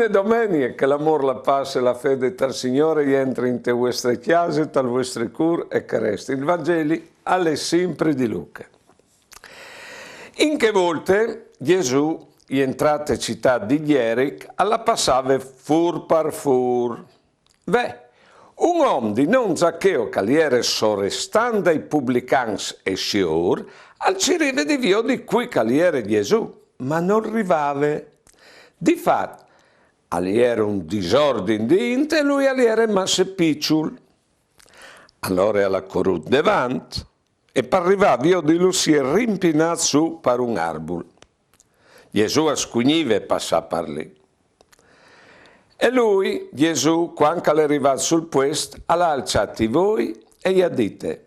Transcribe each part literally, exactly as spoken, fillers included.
Domenie, che l'amôr, la pace e la fede tal Signôr e jentri inte vuestre cjase, tal vuestri cûr e che resti. Il Vangeli al è simpri di Luche. In chê volte Jesù, jentrât te citât di Jeric, al la passave fûr par fûr. Ve, un om di non Zacheo, che al jere sorestant dai publicans e siôr, al cirive di viodi cui che al jere Jesù, ma nol rivave. Di fat, al jere un disordin di int e lui al jere masse piçul. Alore al à corût devant e par rivâ a viodilu si è rimpinât sù par un arbul. Jesù al scugnive passâ par li. E lui, Jesù, cuant che al è rivât sul puest, al à alçât i voi e i à dite: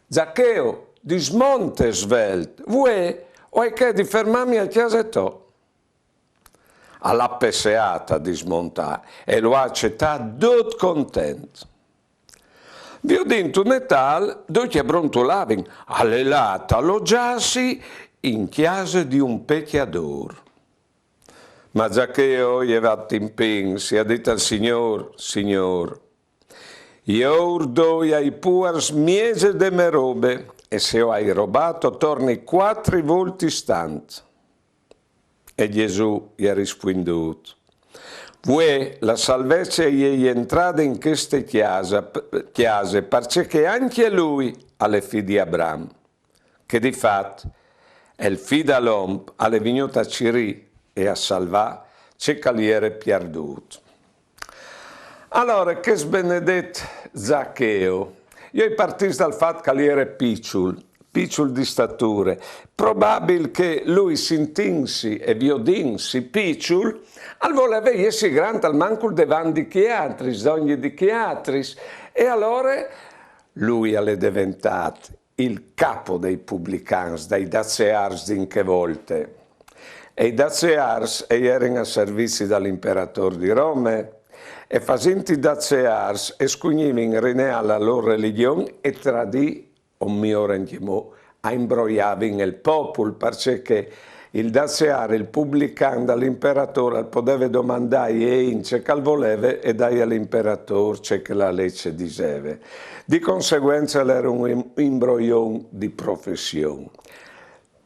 Zacheo, dismonte svelt, vuê o ai chê di fermâmi a cjase tô. Al à pesseât a dismontâ e lu à acetât dut content. Viodint une tâl, ducj a brontulavin: al è lât a logjâsi in cjase di un pecjadôr. Ma Zacheo, jevât in pîts, i à dit al Signôr: Signôr, jo ur doi ai puars mieze de mê robe, e se o ai robât o torni cuatri voltis tant. E Jesù i à rispuindût: Vuê la salvece e je jentrade in cheste cjase, parcè che ancje lui al è fi di Abraham. Che di fat, il Fi dal om al è vignût a cirî e a salvâ ce che al jere pierdût. Alore, chest benedet Zacheo, jo i partìs dal fat che al jere piçul, piçul di stature, probabil che lui, sintintsi e viodintsi piçul, al voleve jessi grant almancul devant di chei altris, dongje di chei altris, e alore lui al è deventât il capo dai publicans, dai daceârs di in chê volte. E i daceârs a jerin a servizi dal imperatôr di Rome, e fasint i daceârs a scugnivin rineâ la lôr religjon e tradî, o miôr ancjemò, a imbroiâ il popul, parcè che il daceâr, il publican dal imperatôr, al podeve domandâi a int ce che al voleve e dâi al imperatôr ce che la leç e diseve. Di conseguence al jere un im-, imbroion di profession.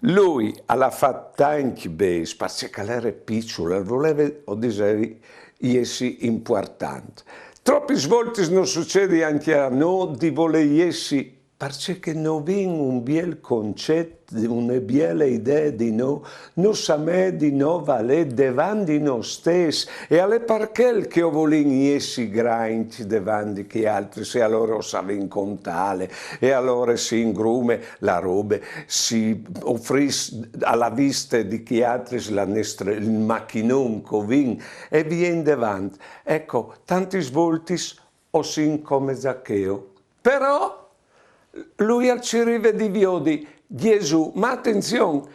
Lui al à fat tancj bêçs, parcè che al jere piçul, al voleve, o disevi, jessi impuartant. Tropis voltis nus sucedi ancje a nô di volê jessi, parcè che no vin un biel concet, une biele idee di nô, no samê di nô valê devant di nô stes, e al è par chel che o volìn jessi grancj devant di chei altris, e alore o savìn contâle, e alore si ingrume la robe, si ofrìs a la viste di chei altris la nestre, il machinon che o vin, e vie indevant. Eco, tantis voltis o sin come Zacheo. Però lui al cirive di viodi Jesù, ma atenzion,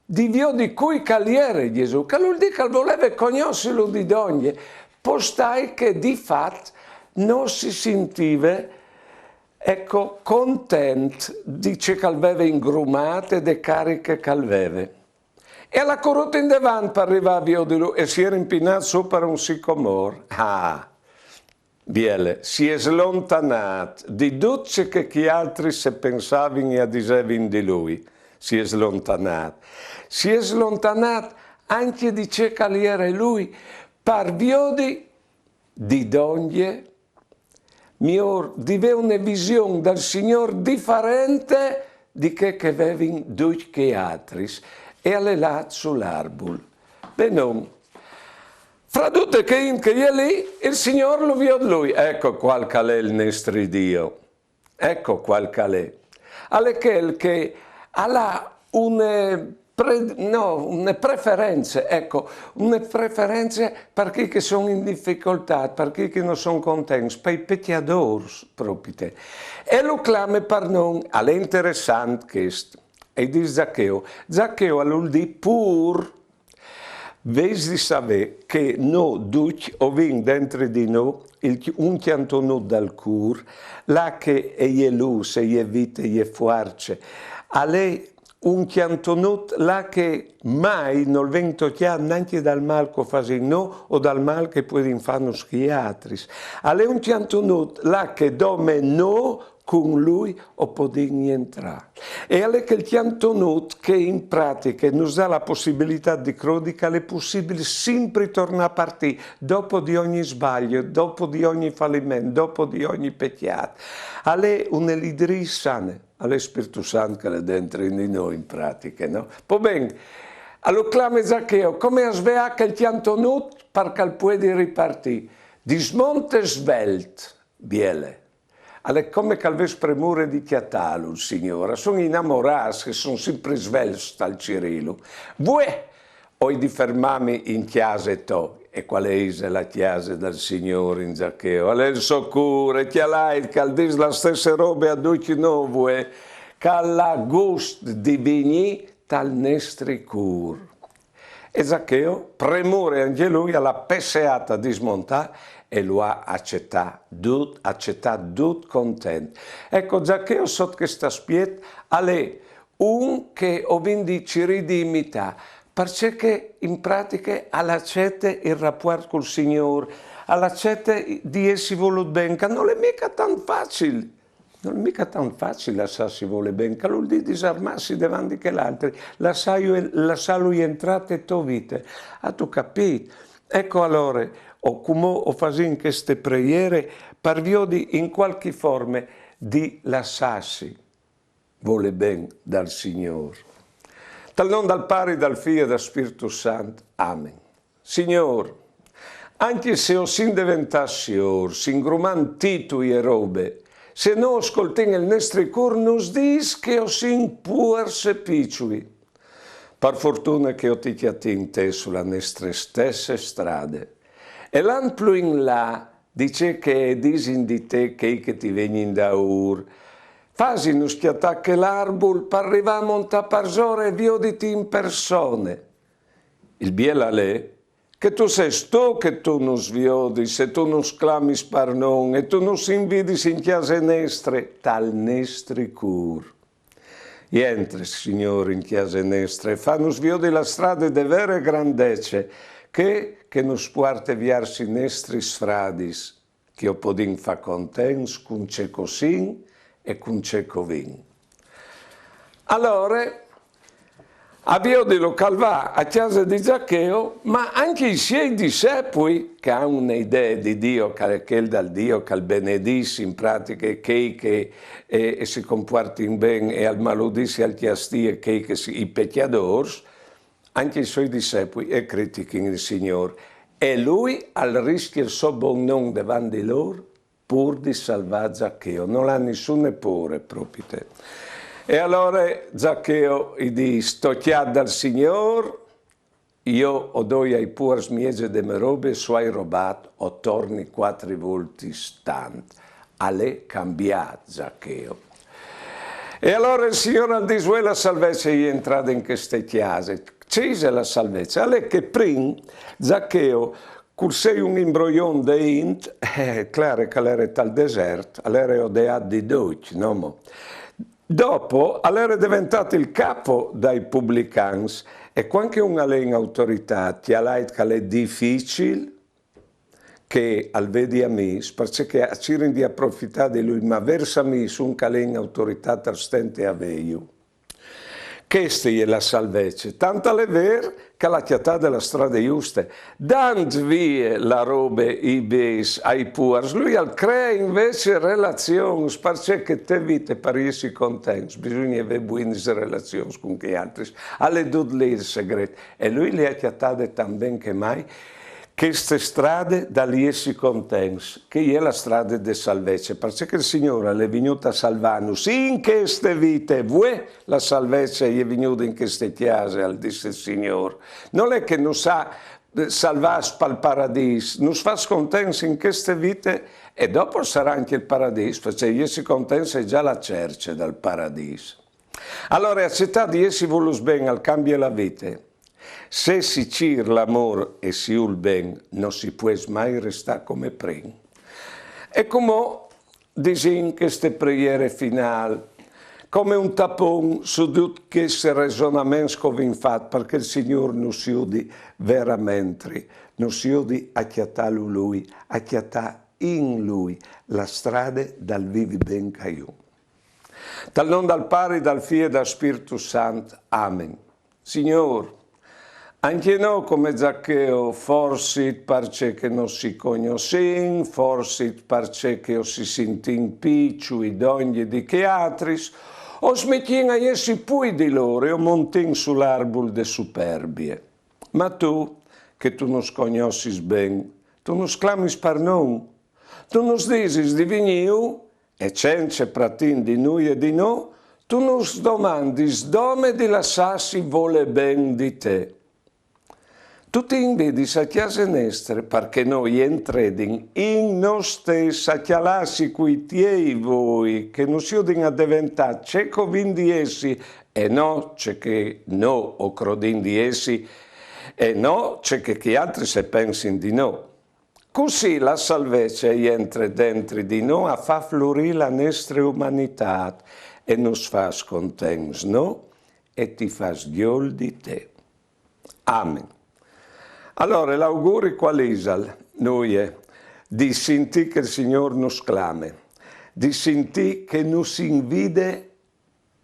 di viodi cui che al jere Jesù, che al vûl dî che al voleve cognossilu di dongje, po stâi che di fat no si sintive, eco, content di ce che al veve ingrumât e de cariche che al veve. E al à corût indevant par rivâ a viodilu e si è rimpinât sù par un sicomôr. Ah! Biele, si è slontanât di dut ce che chei altris a pensavin e a disevin di lui. Si è slontanât. Si è slontanât ancje di ce che al jere lui, par viodi di dongje, miôr, di vê une vision dal Signôr diferente di chê che a vevin ducj chei altris, e al è lât sul arbul. Benon. Fra dute chê int che e je li, il Signôr lu viôt lui. Eco cuâl che al è il nestri Dio. Eco cuâl che al è. Al è chel che al à une pre-, no, une preference, eco, une preference par chei che a son in dificoltât, par chei che no son contents, pai pecjadôrs propite. E lu clame par non, al è interessant chest. E i dîs Zacheo. Zacheo al vûl dî pûr. Vês di savê che nô ducj o vin dentri di nô il cj-, un cjantonut dal cûr, là che e je lûs, e je vite, e je fuarce. Al è un cjantonut là che mai nol ven tocjât nancje dal mâl che o fasìn nô o dal mâl che puedin fâ nuscj altris. Al è un cjantonut là che dome nô cun lui o podìn jentrâ. E al è chel cjantonut che in pratiche nus dà la pussibilitât di crodi che al è pussibil simpri tornâ a partî, dopo di ogni sbalio, dopo di ogni faliment, dopo di ogni pecjât. Al è une lidrî sane. Al è Spirtu Sant che al è dentri di nô in pratiche, no? Po ben, alore clame Zacheo, come a sveâ chel cjantonut par che al puedi ripartî. Dismonte svelt, biele. Al è come che al ves premure di cjatâlu il Signôr. A son inamorâts che a son simpri svelts tal cirîlu. Vuê, o ai di fermâmi in cjase tô. E cuale ise la cjase dal Signôr in Zacheo? Al è il so cûr, e cjalait che al dîs la stesse robe a ducj nô, vuê, che al à gust di vignî tal nestri cûr. E Zacheo, premure ancje lui, al à pesseât a dismontâ e lu à acetât dut, acetât dut content. Eco, Zacheo sot chest aspiet al è un che o vin di cirî di imitâ, parcè che in pratiche al acete il rapuart cul Signôr, al acete di jessi volût ben, che nol è mica tant facil. Nol è mica tant facil lassâsi voli ben, che al vûl dî disarmâsi devant di chel altri, lassâlu, lassâlu jentrâ te tô vite. Âstu capît? Eco alore, o cumò o fasìn cheste preiere par viodi in cualchi forme di lassâsi voli ben dal Signôr. Tal non dal Pari, dal Fi e dal Spirtu Sant. Amen. Signôr, ancje se o sin deventâts siôrs, ingrumant titui e robe, se no o scoltìn il nestri cûr nus dîs che o sin puars e piçui. Par fortune che o ti cjatìn te su la nestre stesse strade. E lant plui in là di ce che a disin di te chei che ti vegnin daûr. Fasinus cjatâ chel arbul par rivâ a montâ parsore e vioditi in persone. Il biel al è che tu sês tu che tu nus viodis e tu nus clamis par non e tu nus invidis in cjase nestre, tal nestri cûr. Jentre, Signôr, in cjase nestre, fanus viodi la strade de vere grandece, chê che nus puarte viers i nestris fradis, che o podìn fâ contents cun ce che o sin e cun ce che o vin. Alore, a viodilu che al va a cjase di Zacheo, ma ancje i siei dissepui, che a àn une idee di Dio, che al è chel dal Dio che al benedìs in pratiche chei che e, e si compuartin ben e al maludìs e al cjastie chei che si, i pecjadôrs, ancje i siei dissepui a critichin il Signôr. E lui al riscje il so bon non devant di lôr pûr di salvâ Zacheo. Nol à nissune pôre propite. E alore Zacheo i dîs: tocjât dal Signôr, jo o doi ai puars mieze de mê robe, se o ai robât, o torni cuatri voltis tant. Al è cambiât Zacheo. E alore il Signôr al dîs: vuê la salvece e je jentrade in cheste cjase. Ce ise la salvece? Al è che prin Zacheo, cul sei un imbrojon de int, eh, clare che al ere tal desert, al ere odeât di ducj, no mo? Dopo al ere deventât il capo dai publicans, e cuant che un al è in autoritât, cjalait che al è dificil che al vedi amîs, parcè che a cirin di aprofitâ di lui, ma vêrs amîs, un che al è in autoritât al stente a vêju. Cheste e je la salvece, tant al è vêr che al à cjatade la strade juste. Dant vie la robe, i bêçs ai puars, lui al cree invezit relazions, parcè che te vite par jessi contents bisugne vê buinis relazions cun chei altris. Al è dut li il segret. E lui le à cjatade tant ben che mai cheste strade dal jessi contents, che e je la strade de salvece, parcè che il Signôr al è vignût a salvânus in cheste vite, vuê la salvece e je vignude in cheste cjase, al dîs il Signôr. Nol è che nus à, eh, salvâts pal paradîs, nus fâs contents in cheste vite e dopo al sarà ancje il paradîs, parcè che jessi contents e je za la cerce dal paradîs. Alore, acetâ di jessi volûts ben al cambie la vite. Se si cîr l'amôr e si vûl ben, no si pues mai restâ come prin. E cumò disìn cheste preiere finâl. come un tapon su dut chescj resonaments che o vin fat, parcè che il Signôr nus judi verementri, nus judi a cjatâlu lui, a cjatâ in lui la strade dal vivi ben caiù. Tal non dal Pari, dal Fi e dal Spirtu Sant. Amen. Signôr, ancje nô, come Zaccheo, forsit parcè che no si cognossìn, forsit parcè che o si sintìn piçui dongje di chêaltris, o smetìn a jessi plui di lôr e o montìn sul arbul de superbie. Ma tu, che tu nus cognossis ben, tu nus clamis par non, tu nus disis di vignî jù, e cence pratî di nô e di nô, tu nus domandis dome di lassâsi volê ben di te. Tu ti invidis a cjase nestre, parcè che nô i entredìn in nô stes a cjalâsi cui tiei voi, che nus judin a deventâ ce che o vin di jessi, e no ce che nô o crodìn di jessi, e no ce che chêaltris a pensin di nô. Cussì la salvece e jentre dentri di nô a fâ flurî la nestre umanitât, e nus fâs contents nô, e ti fâs gjol di te. Amen. Alore, l'auguri cuâl isal? Nol è di sintî che il Signôr nus clame, di sintî che nus invide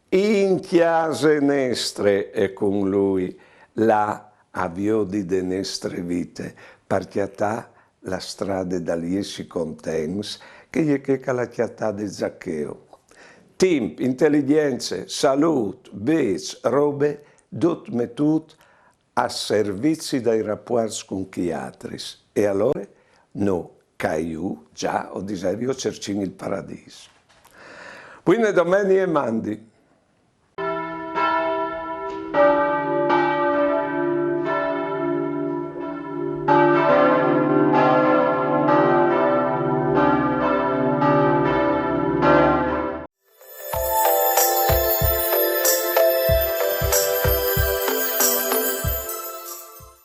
in cjase nestre e cun lui, là a viodi de nestre vite, par cjatâ la strade dal jessi contents, che e je chê che al à cjatât Zaccheo. Timp, inteligjence, salût, bêçs, robe, dut metût a servizi dai rapuarts cun chêaltris. E alore? Nô, caiù, za, o disevi, o cercìn il paradîs. Buine domenie e mandi.